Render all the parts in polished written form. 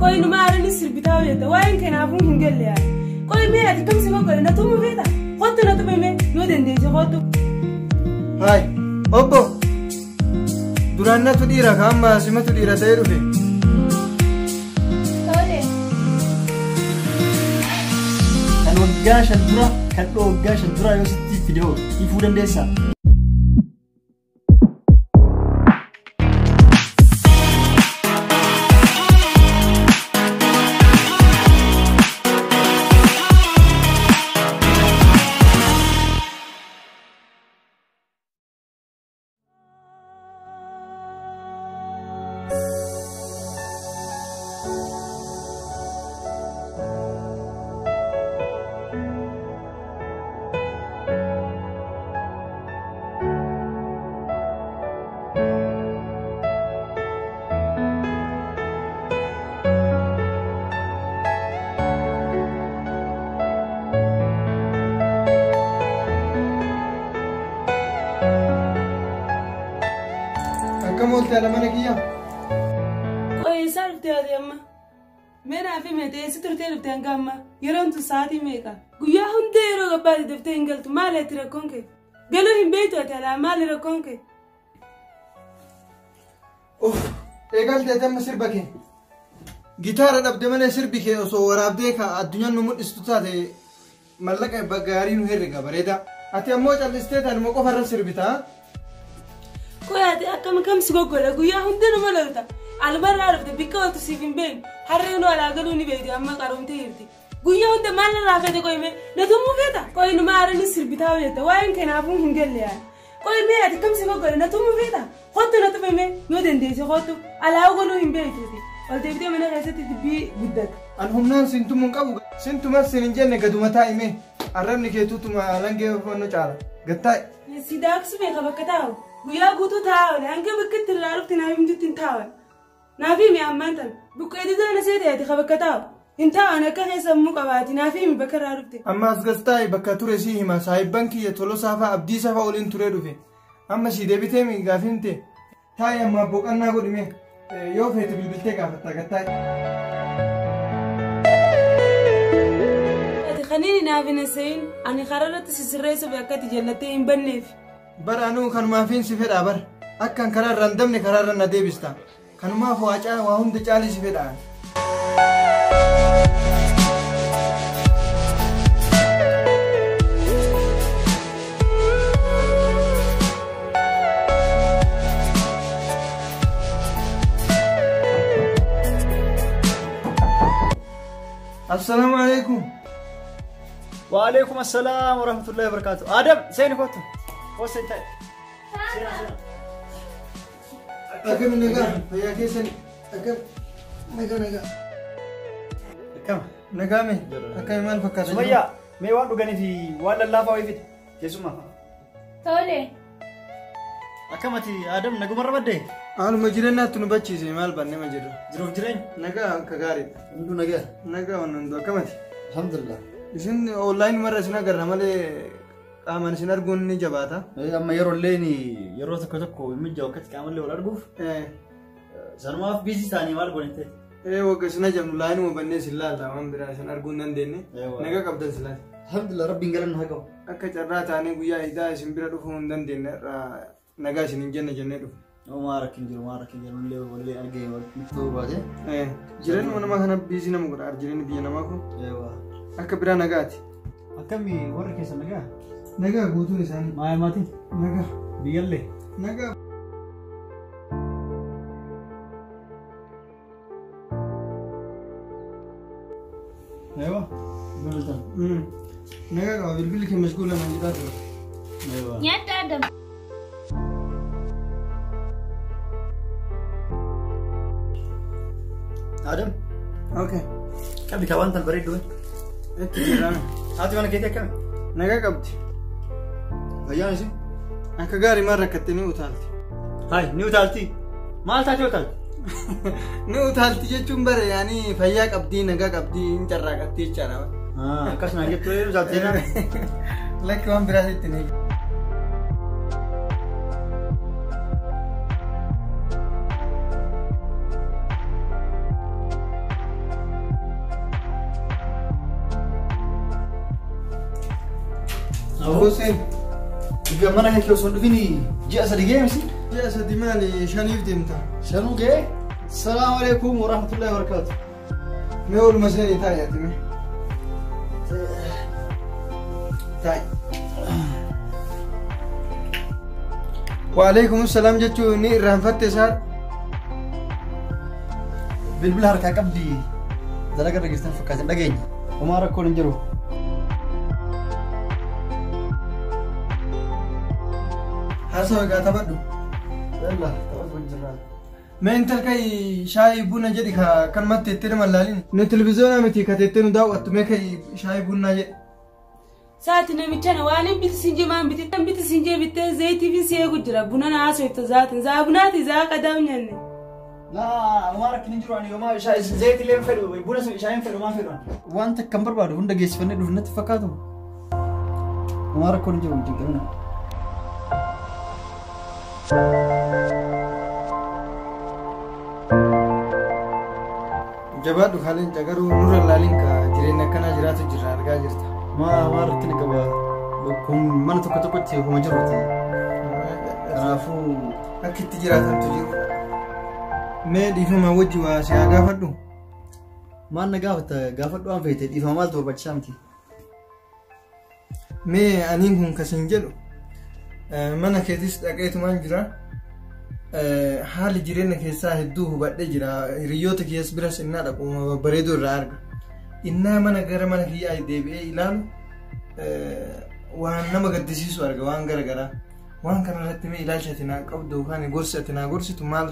Qoy numa aaranii sirbitaa hojjeta. Waa'een kanaafuu hin galle yaada. Qoy mee ati kam si goggole na tumuu feeta? Kottu na tume mee yoo dandeesse kottu. Haay obbo duraan natu dhiira ka amma simatu dhiira ta'ee dhufe. Tole. Kan waggaa 5 dura kan dhoo waggaa 5 dura yoo sitti fidee ifuu dandeessaa? Akkam oolte haadha mana kiyya? Qoy eessaa dhuftee ati amma? Mee naaf himi ati eessa turtee dhufte hanga ammaa? Yeroon tun sa'aatii meeqa? Guyyaa hunda yeroo gabbaate daftee hin galtu. Maali ati rakkoon kee? Galuu hin beektu ati alaa maali rakkoon kee? Uff eegalte ati amma sirba kee. Gitaara dhabde malee sirbi kee osoo waraabdee ka addunyaan nu mul'istu taate mallaqa gaarii nu herrega bareeda. Ati ammoo callistee taanuma qofa irra sirbita. Qoy ati akkam kam si goggola guyyaa hunda nama lolta. Albarraa dhufte bikka ooltu siif hin beeknu. Harreen alaa galuu ni beekti amma qaroomtee jirti. Guyyaa hunda maal irraa feete qoy mee na tumuu feeta? Qoy numa aaranii sirbitaa hojjeta. Waa'een kanaafuu hin galle yaada. Qoy mee ati kam si goggola na tumuu feeta? Kottu na tume mee yoo dandeesse kottu alaa galuu hin beektuuti. Ol deebitee mana keessatti dubbii guddata. An humnaan sin tumuu hin qabu. Sin tumas sin hin jenne gaduma taa'i mee. Arrabni kee tutuma alangee fannoo caala. Gad taa'i. Si daaksu beeka bakka taa'u. Guyyaa guutuu taa'aa oole. Hanga bakka itti irraa dhufte naaf himtutti hin taa'an. Naaf himi ammaan tana. Buqqee didaan asee ta'e ati ka bakka taa'u. Hin taa'an akka keessa sammuu qabaati. Naaf himi bakka irraa dhufte. Amma as gad taa'i bakka ture sii hima. Saahibban kiyya Tolosaa fa'a Abdiisaa fa'a waliin turee dhufe. Amma sii deebitee mi gaafii himte? Taa'i amma boqannaa godhi mee. Yoo feete bilbiltee gaafatta gad taa'i. Ati kaniin naaf hin haasa'in ani karaa irratti si sirreessuuf akka ati jallattee hin banneef. Bara anuu kanumaafiin si fedhaa bara. Akkan karaa irra hin dabne karaa irra na deebista. Kanumaaf waa hunda caalii si fedhaa. Assalaamu alaikum. Wa alaikum assalam wa rahmatullahi wa barakatuh. Adam, seeni kottu. Kottu ta'i. Seena seena. Akkam nagaa fayyaa keessan akkam nagaa nagaa. Akkam nagaa mee akkam maal fakkaata? Sumayyaa mee waan dhuganii fi waan lallaafaa wayii fidi keessumaa. Tole. Akkam ati Adam nagumarra baddee? Haaluma jireenyaatti nu bachiise maal banne ma jirra? Jiruuf jireenya? Nagaa akka gaariidha. Hunduu nagaa? Nagaa waan hunduu akkamati? Alhamdulillah. Isin online marra isin agarra malee qaamaan isin arguun ni jabaata. Amma yeroo illee yeroo tokko tokko hin mijaa'u akkatti qaamallee wal arguuf. Sanumaaf biizii ta'anii maal goonette? Wagga isin ajabnu laayinuma bannee isin laalla waan biraa isin arguu hin dandeenye. Nagaa qabdan silaati. Alhamdulillah rabbiin galanna haa qabu. Akka carraa taanee guyyaa idaa isin bira dhufuu hin dandeenye irraa nagaa isin hin jenne jennee dhufu. Maa rakkin jiru maa rakkin jiru illee wallee argee walitti ta'uu baate. Jireenyuma namaa kana biizii nama godha jireenyi biyya namaa kun. Akka biraa nagaati. Akkami warri keessa nagaa? Nagaa guutuun isaanii. Maaya maatiin? Nagaa. Biyyallee? Nagaa. Ewa, bilbiltan. Nagaa qaba bilbilli kee mashguula naan jedhaa ture. Ewa. Nyaadhu Adam. Adam. Okay. Qabi ka waan tan bareeddu. Itti jiraame. Haati mana keetii akkami? Nagaa qabdi. Fayyaan isin? Akka gaarii maal rakkatte ni utaalti. Hayi ni utaalti. Maal taatee utaalti? Ni utaalti jechuun bare yaani fayyaa qabdii nagaa qabdii hin carraaqatti jechaadha. Akkasuma jettu ni utaalti jennaan. Lakki waan biraa sitti ni. Hussein. Egaa mana kee osoo hin dhufin ji'a 3 ga'e misi? Ji'a 3 maali 5 deemta? 5 ga'e? Salaamu alaikum warahmatullahi wabarakatuh. Mee ooluma seenii taa'i ati mee. Taa'i. Waalaikum salaam jechuun ni irraanfatte isaa. Bilbila harkaa qabdi dalagaa irra jirtan fakkaatan dhageenya. Homaa rakkoon hin jiru. Haasawa egaa taphadhu. Yalla taphadhu jirra. Mee intal kai shaayii buna jedhi ka kanumatti teettee nama laalin. Nu televizyoonaa miti ka teettee nu daawwattu mee kai shaayii bunaa jedhi. Saati namicha na waan hin biti sinjee maan biti tan biti sinjee bittee zayitii fi si eegu jira buna na haasofta zaatin zaa bunaati zaa qadaam nyaanne. Laa homaa rakkin hin jiru ani homaa zayitii illee hin fedhu buna shaayii hin fedhu maan fedhu. Wanta kan barbaadu hunda geessifannee dhufu natti fakkaatu. Homaa rakkoon hin jiru hin cinqamina. Jabaadhu haaleen garuu nurra laalin ka jireenya akkanaa jiraatu jirra argaa jirta. Maa rakkina qaba. Kun mana tokko tokkotti homa jiruuti. Kanaafuu akka itti jiraatantu jiru. Mee dhiifama wajji waa si haa gaafadhu. Maal na gaafata gaafadhu waan feete dhiifama maaltu barbaachisaa miti. Mee aniin kun kasin jedhu mana keetis dhaqeetumaan jira. Haalli jireenya keessaa hedduu hubadhee jira. Hiriyoota kiyyaas biras innaa dhaqu babbareedoo irraa arga. Innaa mana gara mana kiyyaa deebi'ee ilaalu waan nama gaddisiisu arga waan gara garaa. Waan kana irratti mee ilaalcha ati naa qabdu yookaan gorsi ati naa gorsitu maal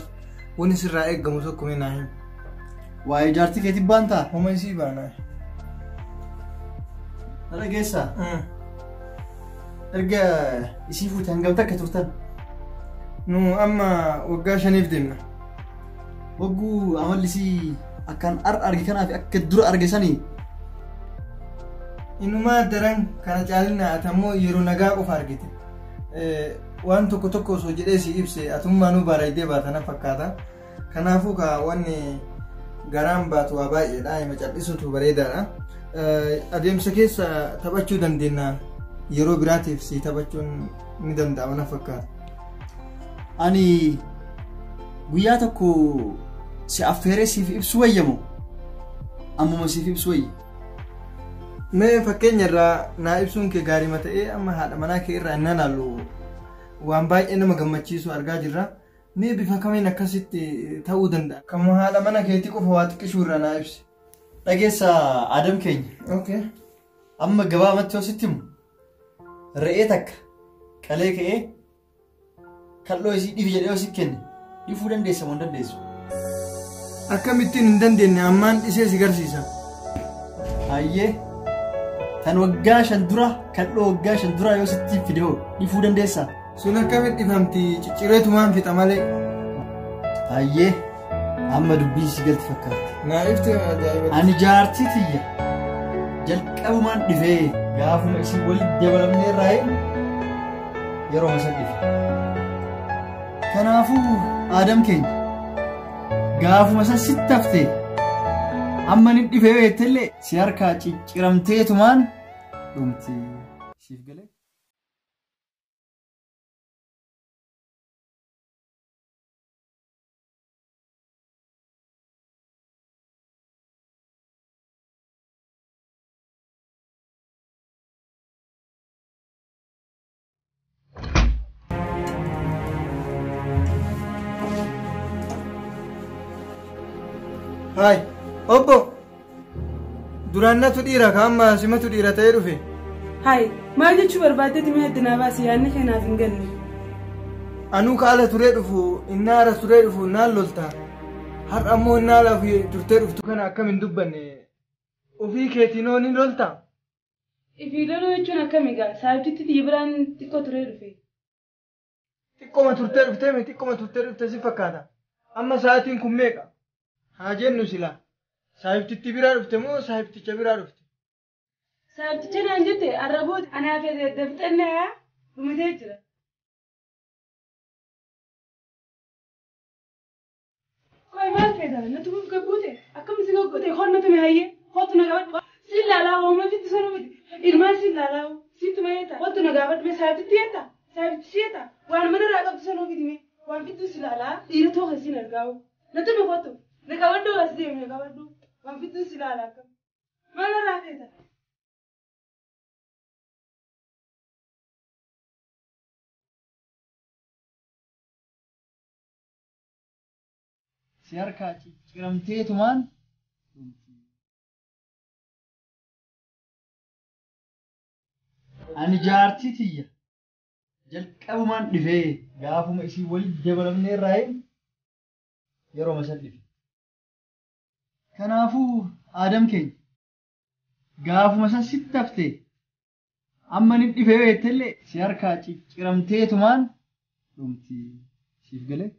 wanni sirraa eegamu tokko mee naa himi. Waa'ee jaartii keetii baantaa? Homa isii baanaa. Na dhageessaa? Erga isii fuute hangam takka turtan? Nu amma waggaa 5 deemna. Wagguu amalli isii akkaan arge kanaaf akka dura arge sanii. Inumaa daran kana caalina ati ammoo yeroo nagaa qofa argite. Waan tokko tokko osoo jedhee si ibse atummaa nu bareedee baata na fakkaata. Kanaafuu ka wanni garaan baatu waa baay'eedha. Hima cal'isuutu bareedaadha. Adeemsa keessa taphachuu dandeenya. Yeroo biraatiif si taphachuun ni danda'ama na fakkaata. Ani guyyaa tokko si affeeree siif ibsu wayyamu ammuma siif ibsu wayya. Mee fakkeenya irraa naa ibsuun kee gaarii ta'ee amma haadha manaa kee irraa innaa laallu waan baay'ee nama gammachiisu argaa jirra. Mee bifa kamiin akkasitti ta'uu danda'a? Kan haadha mana keetii qofa waa xiqqishuu irraa naa ibsi. Dhageessa Adam keenya. Okay. Amma gabaabatti yoo sitti himu re'ee takka qalee ka'ee kalloo isii dhifi jedhee yoo si kenne dhifuu dandeessa moo hin dandeessu? Akkamittiin hin dandeenye ammaan dhisee si garsiisa. Hayyee kan waggaa 5 dura kalloo waggaa 5 dura yoo sitti fide hoo dhifuu dandeessaa? Sun akkamitti dhifamti ciccireetumaan fixa malee. Hayyee amma dubbiin si galti fakkaatti. Naa ifte ajaa'iba. Ani jaartii tiyya jalqabumaan dhifee gaafuma isin walitti dabalamnee irraa yeroo san dhife. Kanaafuu Adam keenya gaafuma san sitti haftee amma ni dhifee beektellee si harkaa cicciramteetumaan dhumti. Siif galee? Hai, obbo. Duraan natu dhiira ka amma simatu dhiira ta'ee dhufe. Hai, maal jechuu barbaaddeeti mee addunyaa baasii yaadni keenaaf hin galle. Anuu ka ala turee dhufu, inni ala turee dhufu naan lolta. Har'a ammoo inni ala turtee dhuftu kana akkam hin dubbanne. Ofii keetiin ni lolta. Ifii loluu jechuun akkam egaa saayibtitti xiyya biraan xiqqoo turee dhufe. Xiqqooma turtee dhuftee mi xiqqooma turtee dhuftee si fakkaata. Amma sa'aatiin kun meeqa? Haa jennu sila. Saayibtitti biraa dhufte moo saayibticha biraa dhufte? Saayibticha naan jette arraboota anaaf daftannaa dhumatee jira. Koi maal feeta? Natu buuf gabbuute akkam si gaggootee honnatu mi hayyee hootu na qabadhu. Si ilaalaa hooma fitti sana miti. Ilmaan si ilaalaa Siituma yeeta. Wantu na gaafadhu mee saayibitti yeeta. Saayibitti si yeeta. Waan mana irraa qabdu sanuu fidi mee. Waan fiddu si ilaalaa. Dhiira too keessin argaa'u. Na tumi kottu. Na qabadhu as deemi na qabadhu. Waan fiddu si ilaalaa akkam. Maal irraa feeta? Si harkaa cicciramteetumaan dhumti. Ani jaartii tiyya jalqabumaan dhifee gaafuma isii walitti dabalamnee irraa hin yeroo san dhife. Kanaafuu Aadam keenya gaafuma san sitti haftee amma ni dhifee beektellee si harkaa cicciramteetumaan dhumti. Siif galee?